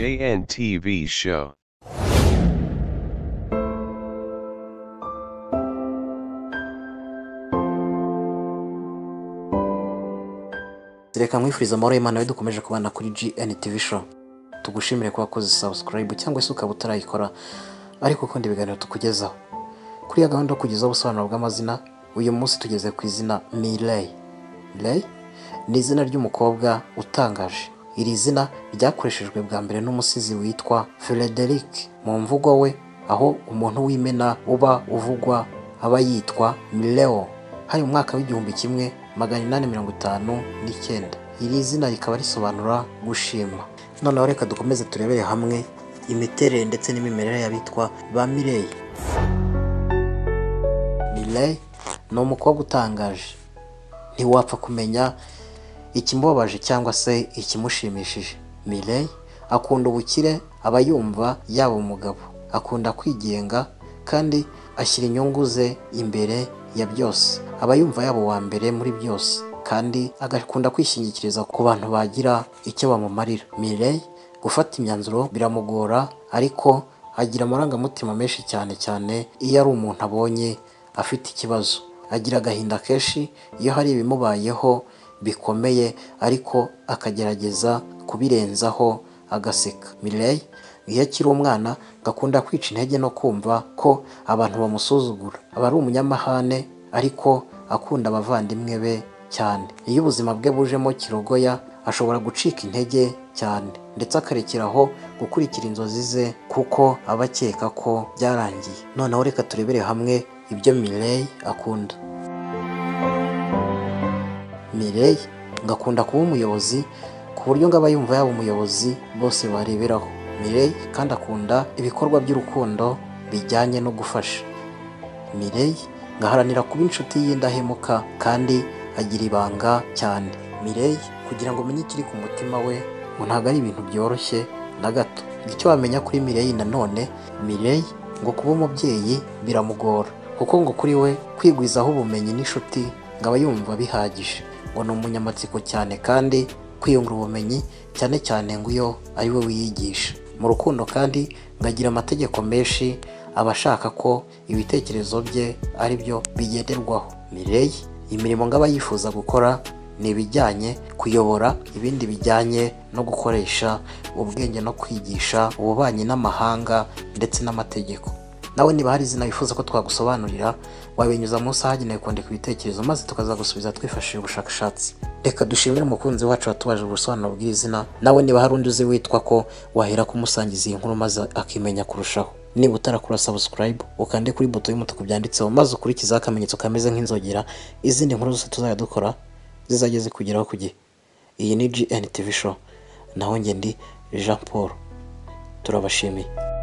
JNTV Show. Reka nkwifuriza amahoro y'Imana we dukomeje kubana kuri GNTV Show. Tugushimire ko wakoze subscribe cyangwa se ukaba utarayikora, ariko ukunda ibiganiro tukugezaho. Kuri ya gahunda yo kugezaho ubusobanuro bw'amazina, uyu munsi tugeze ku izina Mireille. Mireille ni izina ry'umukobwa utangaje. Iri zina ryakoreshejwe bwa mbere n'umusizi witwa Frederic mu mvugo we, aho umuntu w'imena uba uvugwa aba yitwa Mileo. Hari mu mwaka w'1859. Iri zina rikaba risobanura gushima. Noneho reka dukomeze turebere hamwe imiterere ndetse n'imimerere y'abitwa ba Mireille. Mireille ni umukobwa utangaje, ntiwapfa kumenya ikimubabaje cyangwa se ikimushimishije. Mireille akunda ubukire, aba yumva yaba umugabo, akunda kwigenga kandi ashyira inyungu ze imbere ya byose, aba yumva yaba uwa mbere muri byose kandi agakunda kwishingikiriza ku bantu bagira icyo bamumarira. Mireille gufata imyanzuro biramugora, ariko agira amarangamutima menshi cyane cyane iyo ari umuntu abonye afite ikibazo. Agira agahinda kenshi iyo hari ibimubayeho bikomeye, ariko akagerageza kubirenzaho agaseka. Mireille iyo akiri umwana agakunda kwica intege no kumva ko abantu bamusuzugura. Aba ari umunyamahane ariko akunda abavandimwe be cyane. Iyo ubuzima bwe bujemo kirogoya ashobora gucika intege cyane ndetse akarekeraho gukurikira inzozi ze kuko aba akeka ko byarangiye. Noneho reka turebere hamwe ibyo Mireille akunda. Mireille ngakunda kuba umuyobozi ku buryo ngo aba yumva yaba umuyobozi bose bareberaho. Mireille kandi akunda ibikorwa by'urukundo bijyanye no gufasha. Mireille ngaharanira kuba inshuti y'indahemuka kandi agira ibanga cyane. Mireille kugira ngo umenye ikiri ku mutima we ngo ntabwo ari ibintu byoroshye na gato. Icyo wamenya kuri Mireille nanone, Mireille ngo kuba umubyeyi biramugora kuko ngo kuri we kwigwizaho ubumenyi n'inshuti ngo aba yumva bihagije. Ngo ni umunyamatsiko cyane kandi kwiyungura ubumenyi cyane cyane ngo iyo ari we wiyigisha. Mu rukundo kandi ngo agira amategeko menshi, aba ashaka ko ibitekerezo bye ari byo bigenderwaho. Mireille imirimo ngo aba yifuza gukora ni ibijyanye kuyobora, ibindi bijyanye no gukoresha ubwenge no kwigisha ububanyi n'amahanga ndetse n'amategeko. Nawe niba hari izina wifuza ko twagusobanurira, wabinyuza munsi ahagenewe kwandika ibitekerezo maze tukazagusubiza twifashishije ubushakashatsi. Reka dushimire umukunzi wacu watubaje ubusobanuro bw'izina. Nawe niba hari undi uzi witwa ko wahera kumusangiza iyi nkuru maze akimenya kurushaho. Niba utarakora subscribe, ukande kuri buto y'umutuku byanditseho maze ukurikizeho akamenyetso kameze nk'inzogera, izindi nkuru zose tuzajya dukora zizajya zikugeraho ku gihe. Iyi ni GNTV Show, naho njye ndi Jean Paul. Turabashimiye.